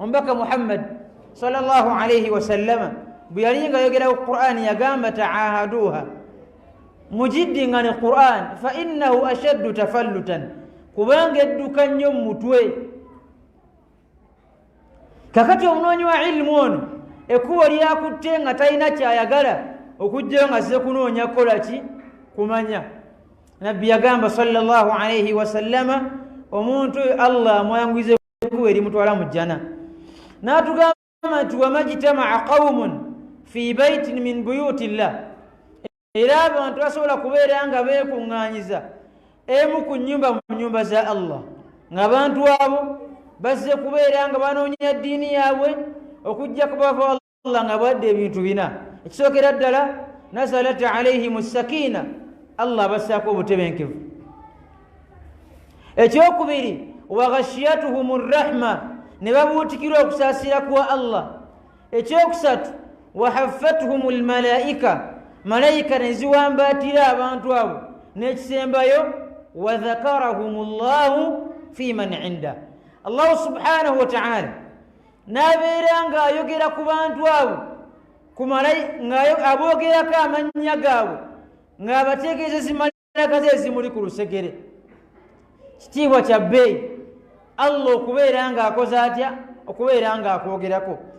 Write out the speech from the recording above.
Omubaka Muhammad salllah alaihi wasallama bwe yali nga ayogera ku Qur'ani yagamba, taahaduha, mugiddingane Quran, fa innahu ashaddu tafallutan, kubanga edduka nnyo mu mutwe. Kakati omunoonyi wa ilimu ono ekkubo lyakutte nga talina kyayagala okujjayo nga azze kunoonya kukola ki? Kumanya. Nabbi yagamba salllah alaihi wasallama, omuntu oyo Allah amwanguyiza ekkubo erimutwala mu jjana. N'atugamba nti wamajtamaa qaumun fi baitin min buyuti llah, era abantu basobola kubeera nga beekuŋŋaanyiza emu ku nnyumba mu nnyumba za Allah, ng'abantu abo bazze kubeera nga banoonya ddiini yaabwe, okujja kubava Allah nga bwadde ebintu bina. Ekisookera ddala, nazalat alaihim sakiina, Allah abassaako obutebenkevu. Ekyokubiri, waghashiyatuhum rrahma, ne babuutikirwa okusaasira kwa Allah. Ekyokusatu, wahaffatuhum lmalaika, malayika ne ziwambaatira abantu abo. N'ekisembayo, wadhakarahum llahu fi man inda, Allahu subhanahu wataala n'abeera ng'ayogera ku bantu abo, ng'aboogerako amannya gaabwe, ng'abategeeza zimalaka ze ezimuli ku lusegere. Kitiibwa kya bbeeyi Allah okubeera ng'akoze atya? Okubeera ng'akwogerako.